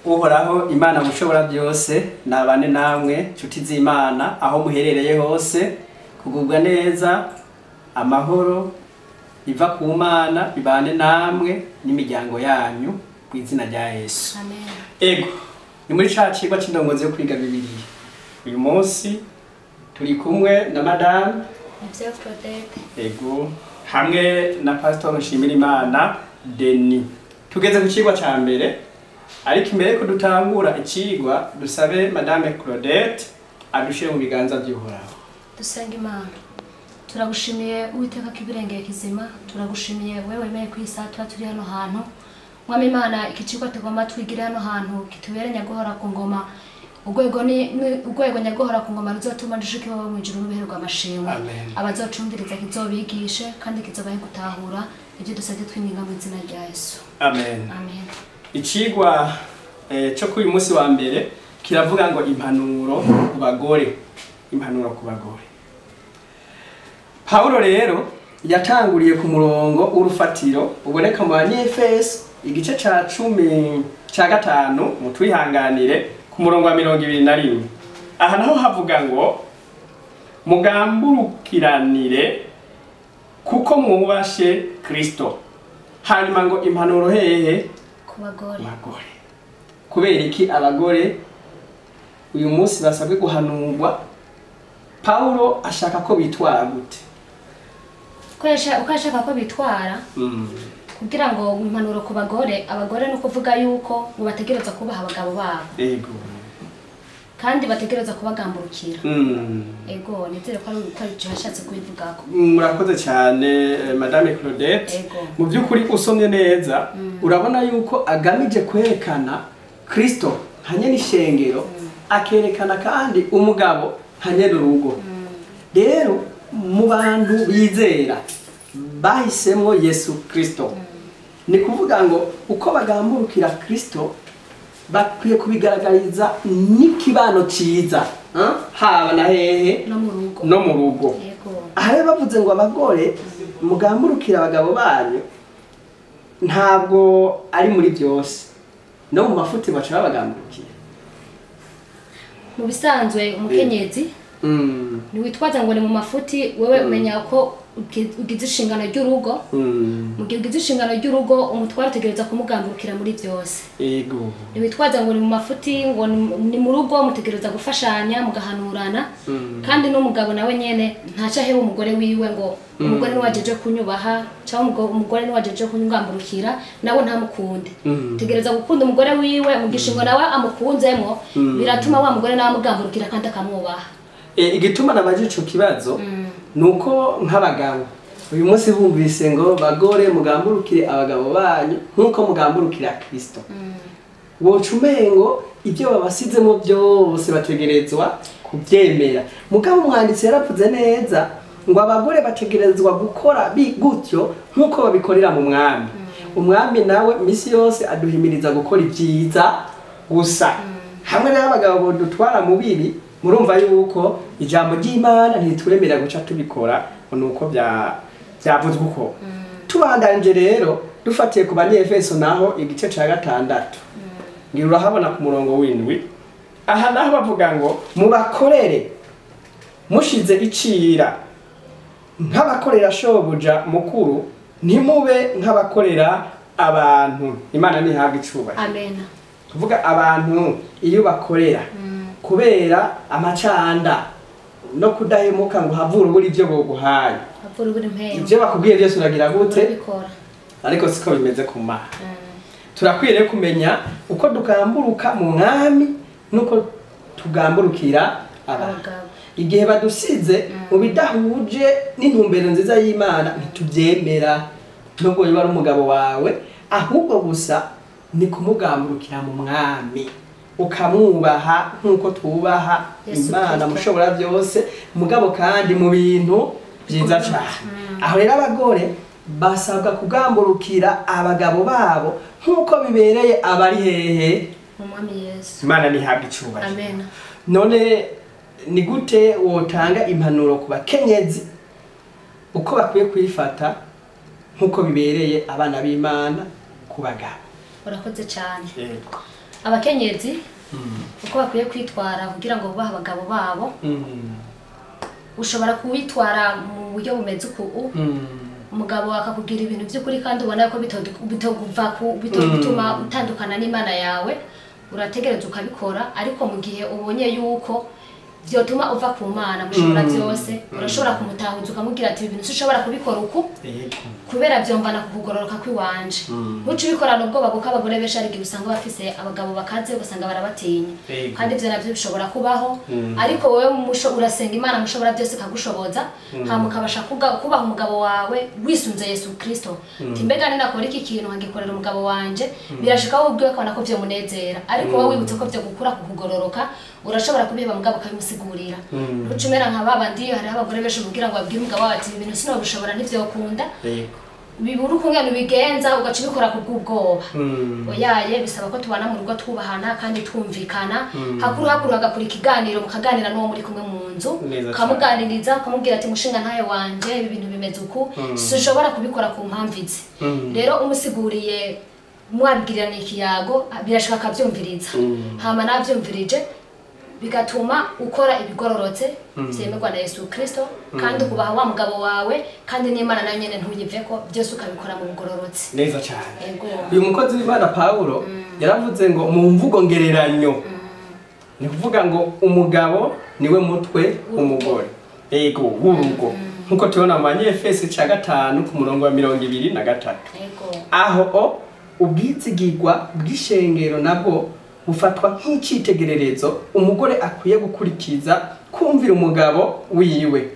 Uhoraho Imana mushobora byose nabane namwe nshuti z'Imana aho muherereye hose, kugubwa neza, amahoro iva ku Mana bibane namwe n'imiryango yanyu ku izina rya Yesu. Amen. Ego, ni muri ca cigwa c'indongozi yo kwiga Bibiliya. Uyu munsi turi kumwe na Madame Nivyo Claudette. Ego, hamwe na Pastor Nshimirimana Denis. Tugeze ku cigwa ca mbere, ariko imbere ko dutangura icigwa dusabe Madame Claudette adushire mu biganza vy'Uhoraho. Dusenga Imana. Turagushimiye Uwiteka kibirengeye kizima, turagushimiye wewe wemeye kwisa tuba turi hano hantu. Mwami Imana, iki cigwa tugomba twigire hano hantu kitubere nyaguhora ku ngoma. Urwego ni urwego nyaguhora ku ngoma ruzotuma dushika iwawe mu ijuru n'ubiherwa amashimwe. Amen. Abazocumviriza kizobigishe kandi kizobahe gutahura ibyo dusabye twinginga mu izina rya Yesu. Amen. Amen. Icigwa cyo kuri uyu munsi wa mbere kiravuga ngo impanuro ku bagore. Impanuro ku bagore. Paulo rero yatanguriye ku murongo w'urufatiro uboneka mu Banyefeso igice ca 15, mutwihanganire, ku murongo wa 21. Aha naho havuga ngo mugamburukiranire kuko mwubashe Kristo. Hanyuma ngo impanuro hehe? Ku bagore. Bagore. Kubera iki abagore uyu munsi basabwe guhanurwa? Paulo ashaka ko bitwara gute? Uko ashaka ko bitwara kugira ngo impanuro ku bagore, abagore no kuvuga yuko ngo bategereza kubaha abagabo babo. Ego. Kandi bategereza kubagamburukira. Ego, nizere ko ari uko yashatse kubivugako. Murakoze cyane Madame Claudette. Ego. Mu by'ukuri usomye neza urabona yuko agamije kwerekana Kristo nka nyene ishengero, akerekana kandi umugabo nka nyene urugo. Rero mu bantu bizera bahisemo Yesu Kristo, ni kuvuga ngo uko bagamburukira Kristo bakwiye kubigaragariza n'ikibano ciza, haba na hehe no mu rugo. No mu rugo. Yego. Aha rero bavuze ngo abagore mugamburukira abagabo banyu, ntabwo ari muri byose, no mu mafuti baca babagamburukira. Mu bisanzwe umukenyezi ntiwitwaza ngo ni mu mafuti, wewe umenya ko ugize inshingano ry'urugo. Mu gihe ugize inshingano ry'urugo, umutware utegereza kumugamburukira muri byose. Ego. Ntiwitwaza ngo ni mu mafuti, ngo ni mu rugo, mutegereza gufashanya mugahanurana. Kandi n'umugabo nawe nyene ntaca aheba umugore wiwe ngo umugore niwe ajeje kunyubaha cyangwa umugore niwe ajeje kungamburukira, nawe ntamukunde. Tegereza gukunda umugore wiwe, mu gishingo nawe amukunzemo, biratuma wa mugore nawe amugamburukira kandi akamwubaha. Igituma nabaje ico kibazo nuko nk'abagabo uyu munsi bumvise ngo bagore mugamburukire abagabo banyu nkuko mugamburukira Kristo, woca umengo ibyo babasizemo byose bategerezwa kubyemera. Mugabo umwanditsi yaravuze neza ngo abagore bategerezwa gukora gutyo nkuko babikorera mu mwami. Umwami nawe misi yose aduhimiriza gukora ibyiza gusa. Hamwe n'abagabo bodutwara mu bibi, murumva yuko ijambo ry'Imana ntituremera guca tubikora nuko byavuzwe uko. Tubandanije rero dufatiye ku Banyefeso naho igice ca 6. Ngira urahabona ku murongo w'indwi. Aha naho bavuga ngo mubakorere mushize icira nk'abakorera shobuja mukuru, ntimube nk'abakorera abantu. Imana ntihabwe icubahiro. Amen. Kuvuga abantu iyo bakorera kubera amacanda no kudahemuka ngo havure uburi ibyo boguhaye, havure uburi impembe, ibyo bakubwiye byose uragira gute, urabikora. Ariko siko bimeze ku Mana. Turakwiriye kumenya uko dukamburuka mu mwami nuko tugamburukira abantu. Igihe badusize mu bidahuje n'intumbero nziza y'Imana ntitubyemera, nubwo yoba ari umugabo wawe, ahubwo gusa ni kumugamburukira mu mwami, ukamwubaha nkuko twubaha Imana mushobora byose, mugabo kandi mu bintu byiza cyane. Aho rero abagore basabwa kugamburukira abagabo babo nkuko bibereye abari hehe mu mwami Yesu. Imana ntihabwe icubahiro. Amen. None ni gute wotanga impanuro ku bakenyezi uko bakwiye kwifata nkuko bibereye abana b'Imana ku bagabo? Urakoze cyane. Yego. Abakenyezi uko bakwiye kwitwara kugira ngo bubahe abagabo babo, ushobora kuwitwara mu buryo bumeze uku, umugabo akakubwira ibintu by'ukuri kandi ubona ko bitogutuma utandukana n'Imana yawe, urategereza ukabikora. Ariko mu gihe ubonye yuko vyotuma uva ku Mana mushobora byose, urashobora kumutahuza ukamubwira ati ibintu sinshobora kubikora uku kubera vyombana kukugororoka kwiwanje. Ntuce ubikorana ubwoba, kuko abagore benshi hari igihe usanga bafise abagabo bakaze ugasanga barabatinya, kandi ivyo navyo bishobora kubaho. Ariko wowe urasenga Imana mushobora byose ikagushoboza, hama ukabasha kubaha umugabo wawe wisunze Yesu Kristo. Ati mbega ninakora iki kintu nkagikorera umugabo wanje, birashika wowe ubwiwe akabona ko vyomunezera. Ariko wowe wibutse ko vyo gukura kukugororoka, urashobora kubiheba mugabo ukabimusigurira. Ntuce umera nka babandi, hariho abagore benshi mubwira ngo babwire umugabo wawe ati ibi bintu sinobishobora ntivyokunda, bibura ukungene ubigenza ugaca ubikora kubw'ubwoba. Oyaye, bisaba ko tubana mu rugo twubahana kandi twumvikana. Hakuru hakuru hagakora ikiganiro, mukaganira n'uwo muri kumwe mu nzu, ukamuganiriza ukamubwira ati mushinga ntaye wanje ibi bintu bimeze uku, sinshobora kubikora ku mpamvu izi. Rero umusiguriye mwabwirirana ikiyago, birashika akavyumviriza. Hama navyumvirije bigatuma ukora ibigororotse vyemerwa na Yesu Kristo, kandi ukubaha wa mugabo wawe, kandi n'Imana nayo nyene ntuyiveko, byose ukabikora mu bugororotse. Neza cyane. Uyu mukozi w'Imana Paulo yaravuze ngo mu mvugo ngereranyo, ni kuvuga ngo umugabo niwe mutwe w'umugore, ego w'urugo, nkuko tubona mu Banyefeso ca 5 ku murongo wa 23. Aho ubwizigirwa bw'ishengero nabwo bufatwa nk'icitegererezo umugore akwiye gukurikiza kumvira umugabo wiwe.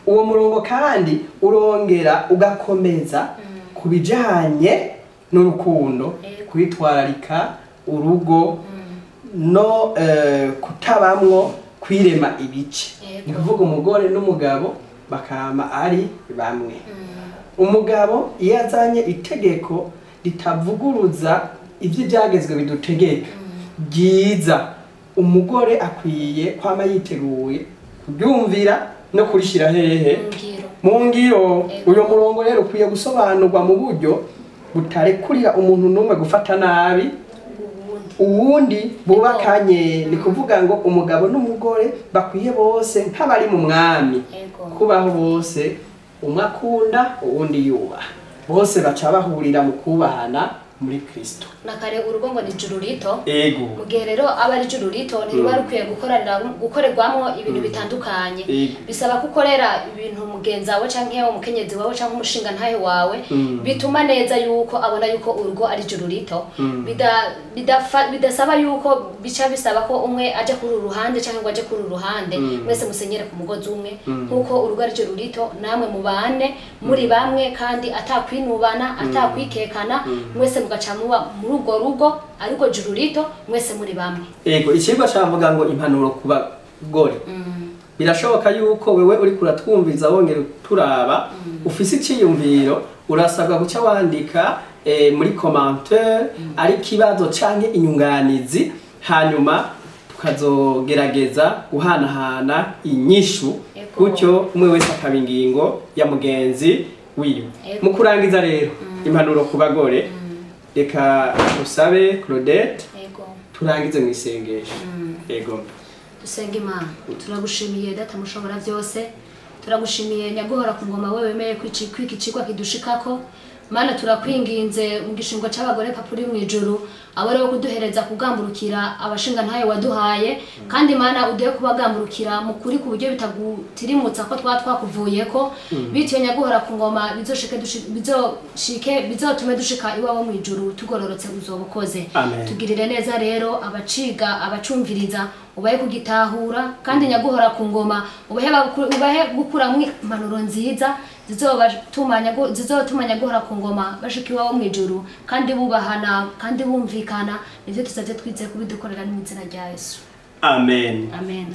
Uwo murongo kandi urongera ugakomeza kubijanye n'urukundo, kwitwararika urugo no kutabamwo kwirema ibice. Ni kuvuga umugore n'umugabo bakama ari bamwe. Umugabo iyo azanye itegeko ritavuguruza ivyo byagezwe bidutegeka byiza, umugore akwiye kwama yiteguye kubyumvira no kurishira hehe mu ngiro. Uyo murongo rero ukwiye gusobanurwa mu buryo butarekurira umuntu n'umwe gufata nabi uwundi bubakanye. Ni kuvuga ngo umugabo n'umugore bakwiye bose nk'abari mu mwami kubaho bose, umwe akunda uwundi yubaha, bose baca bahurira mu kubahana muri Kristo. Nakare urugo ngo ni juru rito. Mu gihe rero aba ari juru rito ntiruba rukwiye gukorerwamo ibintu bitandukanye. Bisaba kukorera ibintu mugenzi wawe canke umukenyezi wawe canke umushinga ntahe wawe, bituma neza yuko abona yuko urugo ari juru rito. Bidasaba yuko bica bisaba ko umwe aje kuri uruhande canke ngo aje kuri uruhande, mwese musenyere ku mugozi umwe. Nkuko urugo ari juru rito, namwe mubane muri bamwe kandi atakwinubana atakwikekana, mwese mugacamuba muri urwo rugo ariko juru rito, mwese muri bamwe. Ego, ikigwa cavuga ngo impanuro ku bagore. Birashoboka yuko wewe uri kuratwumviza wongera turaba ufise iciyumviro, urasabwa guca wandika muri commentaire ari kibazo canke inyunganizi, hanyuma tukazogerageza guhanahana inyishu, gutyo umwe wese akaba ingingo ya mugenzi wiwe. Mu kurangiza rero impanuro ku bagore, reka usabe Claudette turangize mu isengesho. Ego. Dusenga Imana. Turagushimiye Data mushobora byose, turagushimiye nyaguhora ku ngoma wewe wemeye kwika icigwa kidushikako. Mana turakwinginze mu gishingo c'abagore papa uri mu ijuru, abo rero kuduhereza kugamburukira abashinga ntaye waduhaye, kandi Mana uduhe kubagamburukira mu kuri ku buryo bitagutirimutsa ko twakuvuyeko, bityo nyaguhora ku ngoma bizoshike bizotume dushika iwawe mu ijuru tugororotse uzobukoze. Tugirire neza rero abaciga abacumviriza, ubahe kugitahura, kandi nyaguhora ku ngoma ubahe gukuramwo impanuro nziza zizotuma nyaguhora ku ngoma bashika iwawe mu ijuru, kandi bubahana kandi bumvikana. Nivyo tuzavye twize kubidukorera mu izina rya Yesu. Amen. Amen.